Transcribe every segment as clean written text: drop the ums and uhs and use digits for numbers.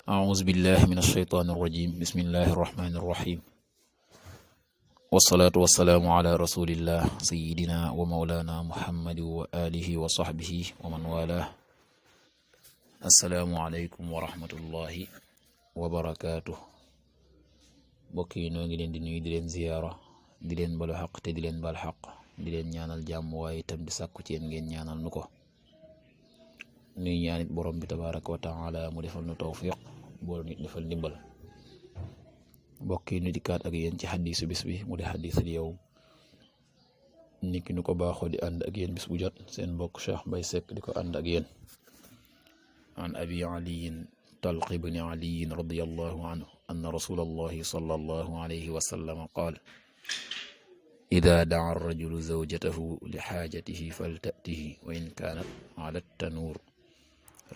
أعوذ بالله من الشيطان الرجيم بسم الله الرحمن الرحيم والصلاة والسلام على رسول الله سيدنا ومولانا محمد وآله وصحبه ومن والاه السلام عليكم ورحمة الله وبركاته bokki noo ngi leen di nuyu di leen ziyaara di leen balu xaq te di leen bal xaq di leen ñaanal jàmm waaye itam di sàkku ci yéen ngeen ñaanal nu ko nuy ñaanit borom bi tabaraka wa taala mu defal nu tawfiq boolu nit defal ndimbal bokki nu dikkaat ak yéen ci xadiisu bis bi mu di xadiisul yawm niki nu ko baaxoo di ànd ak yéen bis bu jot seen mbokk Cheikh Mbaye Seck di ko ànd ak yéen an abi aliyin طلق بن علي رضي الله عنه أن رسول الله صلى الله عليه وسلم قال إذا دعا الرجل زوجته لحاجته فلتأته وإن كانت على التنور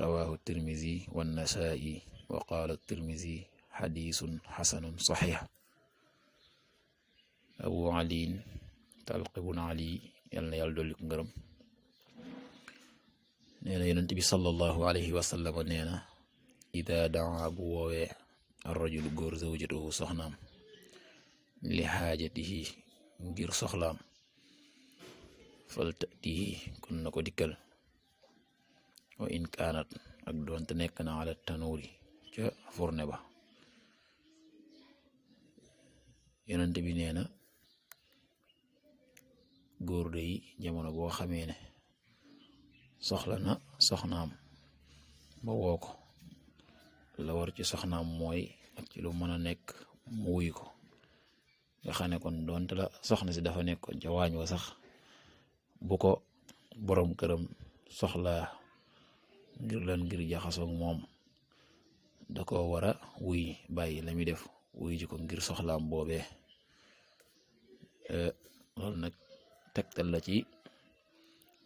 رواه الترمذي والنسائي وقال الترمذي حديث حسن صحيح أبو علي طلق بن علي يلا يلدلك ngërëm neena yonent bi sallallahu alayhi wa sallam neena ida daa bu woowee arrajulu góor zawjatahu soxnaam li xaajatihi ngir soxlaam faltatihi kon na ko dikkal wa in kaanat ak doonte nekk na ala tanuuri ca fourne ba yonent bi nee na góor day jamono boo xamee ne soxla na soxnaam ba woo ko la war ci soxnaam mooy ak ci lu mën a nekk mu wuy ko nga xam ne kon doonte la soxna si dafa nekkoon ca waañ wa sax bu ko borom këram soxlaa ngir jaxasoog moom da ko war a wuy bàyyi la muy def wuy ji ko ngir soxlaam boobee loolu nag tegtal la ci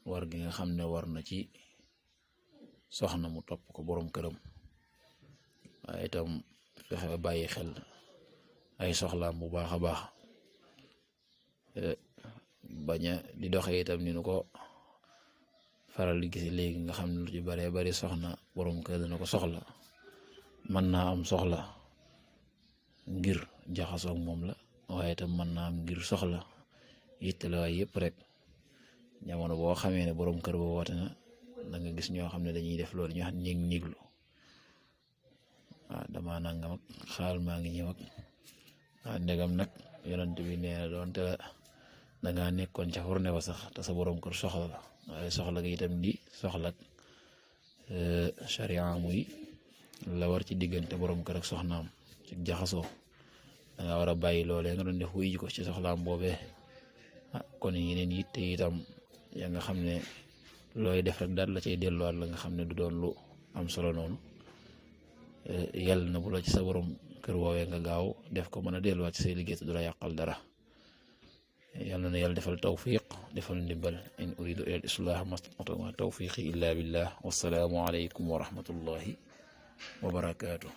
war gi nga xam ne war na ci soxna mu topp ko borom këram waaye itam fexe ba bàyyi xel ay soxlaam bu baax a baax bañ a di doxee itam ni nu ko faral di gis léegi nga xam ne lu ci baree bari soxna borom kër dana ko soxla mën naa am soxla ngir jaxasoog moom la waaye itam mën naa am ngir soxla yitte la waaye yëpp rek jamono boo xamee ne borom kër ba woote na da nga gis ñoo xam ne dañuy def loolu ñu xam ñiglu waaw dama nangam ak xaal maa ngi ñëw ak waaw ndegam nag yonent bi nee na doonte la dangaa nekkoon ca fourne ba sax te sa borom kër soxla la waaye soxla ga itam di soxla sharia muy la war ci diggante borom kër ak soxnaam ci jaxasoo danga war a bàyyi loolee nga doon def wuy ji ko ci soxlaam boobee kon yeneen yitte itam ya nga xam ne looy def rek daal la cay delluwaat la nga xam ne du doon lu am solo noonu yàlla na bu la ci sa borom kër woowee nga gaaw def ko mën a delluwaat ci say liggéey te du la yàqal dara yàlla na yàlla defal tawfiq defal ndimbal in uridu ila al islah ma tawfiqi illa billah wassalaamu alaykum wa rahmatullahi wa barakatuh